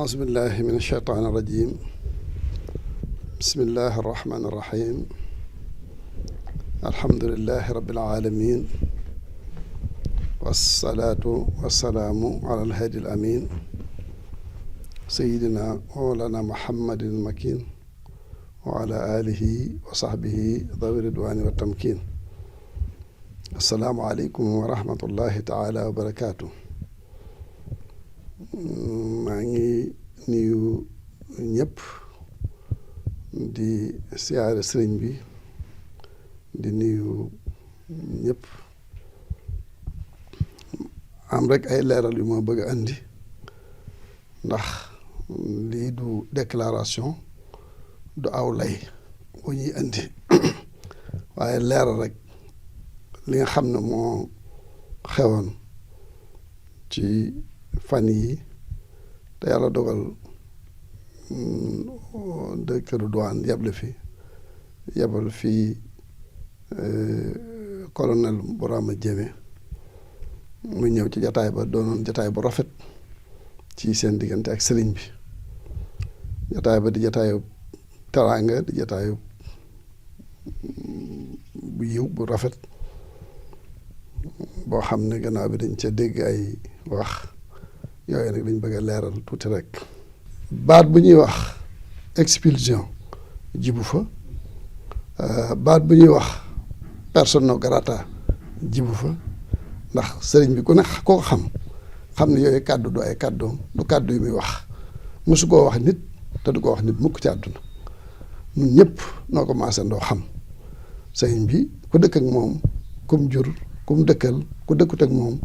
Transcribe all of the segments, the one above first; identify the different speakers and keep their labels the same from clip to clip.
Speaker 1: أعوذ بالله من الشيطان الرجيم بسم الله الرحمن الرحيم الحمد لله رب العالمين والصلاة والسلام على الهادي الأمين سيدنا مولانا محمد المكين وعلى آله وصحبه ذوي الرضوان والتمكين. السلام عليكم ورحمة الله تعالى وبركاته. maa ngi nuyu ñëpp di siyaare sëriñ bi di nuyu ñëpp am rek ay leeral yu ma bëgg a andi ndax lii du déclaration du aw lay bu ñuy andi waaye leeral rek li nga xam ne moo xewoon ci fan yi te yàlla dogal directeur douane yebal fii colonel Bourama Diémé mu ñëw ci jataay ba doonoon jataay bu rafet ci seen diggante ak sëriñ bi. jataay ba di jataayu teraanga di jataayu bu yiw bu rafet boo xam ne gannaaw bi dañ ca dégg ay wax yooyu nag dañ bëgg a leeral tuuti rek. baat bu ñuy wax expulsion jibu fa, baat bu ñuy wax persona non grata jibu fa, ndax sëriñ bi ku ne koo xam ne yooyu kàddu du ay kàddoom du kàddu yu muy wax mosu koo wax nit te du ko wax nit mukk ci àdduna. ñun ñëpp noo ko maasandoo xam sëriñ bi ku dëkk ak moom kum jur kum dëkkal ku dëkkut ak moom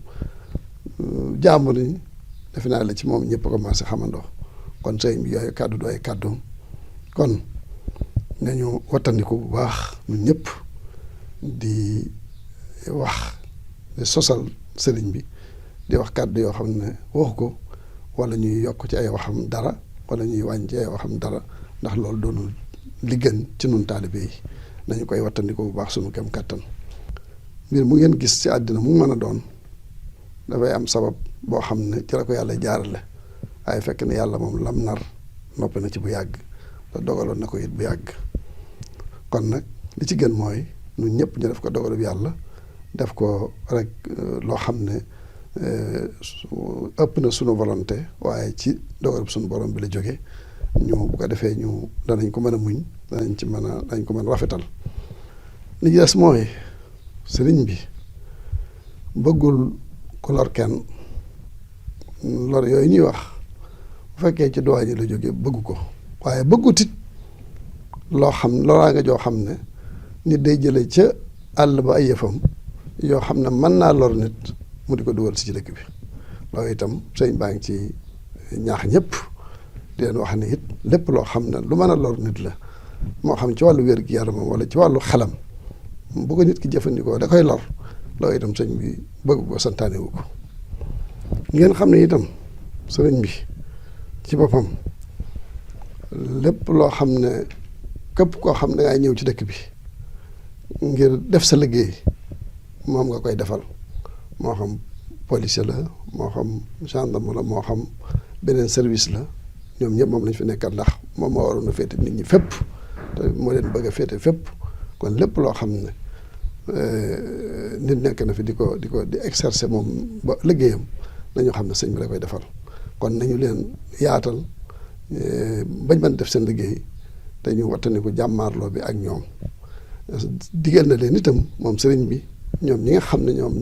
Speaker 1: jàmbur ni defe naa la ci moom ñëpp commencé xamandoo kon sëriñ bi yooyu kàddu du ay kàddoom. kon nañu wattandiku bu baax ñun ñëpp di wax di sosal sëriñ bi di wax kàddu yoo xam ne waxu ko wala ñuy yokk ci ay waxam dara wala ñuy wàññi ci ay waxam dara ndax loolu doonul li gën ci nun taalibe yi nañu koy wattandiku bu baax sunu kem kàttan. mbir mu ngeen gis ci àddina mu mën a doon dafay am sabab boo xam ne ci la ko yàlla jaarale waaye fekk ne yàlla moom lam nar noppi na ci bu yàgg te dogaloon na ko it bu yàgg. kon nag li ci gën mooy ñun ñëpp ñu def ko dogalu bi yàlla def ko rek loo xam ne ëpp na sunu volonté waaye ci dogalu sunu borom bi la jóge ñu bu ko defee ñu danañ ko mën a muñ danañ ko mën a rafetal. li ci des mooy sëriñ bi bëggul ku lor kenn lor yooyu ñuy wax bu fekkee ci douane yi la jóge bëggu ko waaye bëggut it loo xam loraa nga joo xam ne nit day jële ca àll ba ay yëfam yoo xam ne mën naa lor nit mu di ko dugal si ci dëkk bi. loolu itam sëñ baa ngi ci ñaax ñëpp di leen wax ne it lépp loo xam ne lu mën a lor nit la moo xam ci wàllu wér-gi-yaramam wala ci wàllu xelam bu ko nit ki jëfandikoo da koy lor loolu itam sëñ bi bëgg ko santaane wu ko. ngeen xam ne itam sëriñ bi ci boppam lépp loo xam ne képp koo xam ne dangay ñëw ci dëkk bi ngir def sa liggéey moom nga koy defal moo xam policier la moo xam gendarme la moo xam beneen service la ñoom ñëpp moom lañ fi nekkal ndax moom moo waroon a féete nit ñi fépp te moo leen bëgg a féete fépp. kon lépp loo xam ne nit nekk na fi di exercer moom ba liggéeyam nañu xam ne sëñ bi la koy defal. kon nañu leen yaatal bañ mën def seen liggéey te ñu wattandiku jàmmaarloo bi ak ñoom. digal na leen itam moom sëriñ bi ñoom ñi nga xam ne ñoom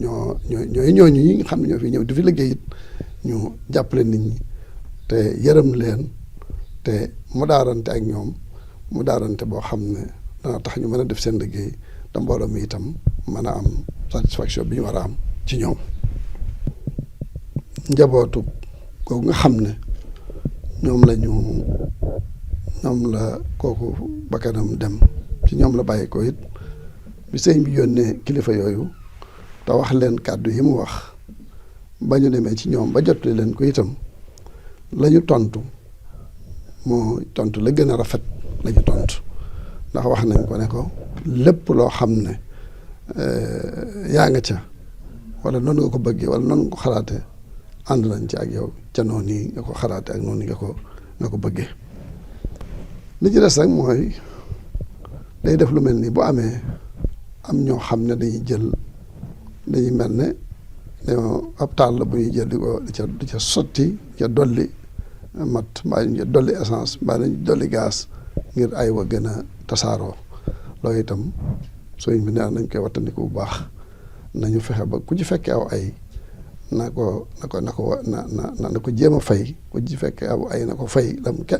Speaker 1: ñooñu ñi nga xam ne ñoo fi ñëw di fi liggéey it ñu jàppale nit ñi te yërëm leen te mu daarante ak ñoom mu daarante boo xam ne dana tax ñu mën a def seen liggéey te mbooloo mi itam mën a am satisfaction bi ñu war a am ci ñoom. njabootu kooku nga xam ne ñoom la kooku bakkanam dem ci ñoom la bàyyi ko it bi sëñ bi yónnee kilifa yooyu te wax leen kàddu yi mu wax ba ñu demee ci ñoom ba jotali leen ko itam la ñu tontu moo tontu la gën a rafet la ñu tontu. ndax wax nañ ko ne ko lépp loo xam ne yaa nga ca wala noonu nga ko bëggee wala noonu nga ko xalaatee ànd nañ ci ak yow ca noonu yi nga ko xalaate ak noonu yi nga ko bëggee. li ci des rek mooy day def lu mel ni bu amee am ñoo xam ne dañuy mel ne dañoo ab taal la bu ñuy jël di ca sotti ca dolli mat mbaa ñu dolli essence mbaa ñu dolli gaz ngir ay wa gën a tasaaroo. loolu itam sëriñ bi nee nañ koy wattandiku bu baax nañu fexe ba ku ci fekkee aw ay na ko jéem a fay ku ci fekkee aw ay na ko fay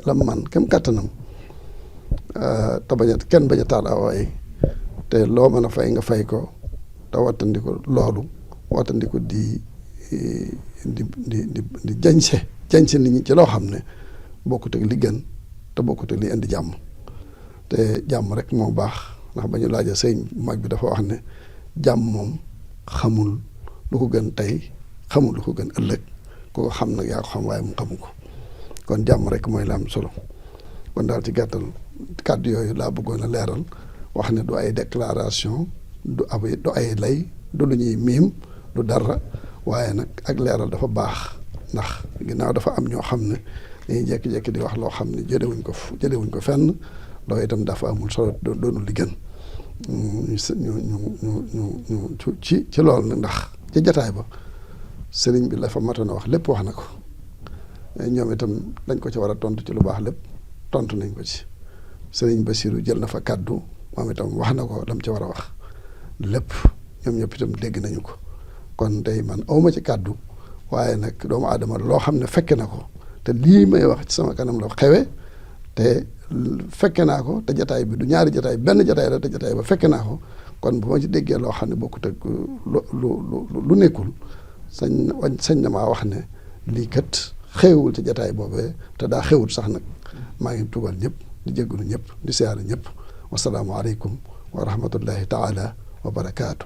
Speaker 1: lam man kem kàttanam te kenn bañ a taal aw ay te loo mën a fay nga fay ko te wattandiku loolu wattandiku di jañse nit ñi ci loo xam ne bokkut ak li gën te bokkut ak li indi jàmm te jàmm rek moo baax ndax ba ñu laajee sëñ mag bi dafa wax ne jàmm moom xamul lu ko gën tey xamul lu ko gën ëllëg ku ko xam nag yaa ko xam waaye mu xamu ko kon jàmm rek mooy la am solo. kon daal ci gàttal kàddu yooyu laa bëggoon a leeral wax ne du ay déclaration du ay lay du lu ñuy miim du dara waaye nag ak leeral dafa baax ndax ginnaaw dafa am ñoo xam ne dañuy jékki-jékki di wax loo xam ne jëlewuñ ko fenn loolu itam dafa amul solo doonul li gën ñu ci loolu nag ndax ci jataay ba sëriñ bi la fa matoon a wax lépp wax na ko ñoom itam dañ ko ci war a tontu ci lu baax lépp tontu nañ ko ci sëriñ Bassirou jël na fa kàddu moom itam wax na ko lam ci war a wax lépp ñoom ñëpp itam dégg nañu ko kon tey man awma ci kàddu waaye nag doomu aadama loo xam ne fekke na ko te lii may wax ci sama kanam la xewe te fekke naa ko te jataay bi du ñaari jataay benn jataay la te jataay ba fekke naa ko kon bu ma ci déggee loo xam ne bokkut ak lu nekkul sañ na maa wax ne lii kat xewul ci jataay boobee te daa xewul sax nag maa ngi tugal ñëpp di jéggalu ñëpp di siyaare ñëpp wasalaamu aleykum wa rahmatullahi taala wa barakaatu.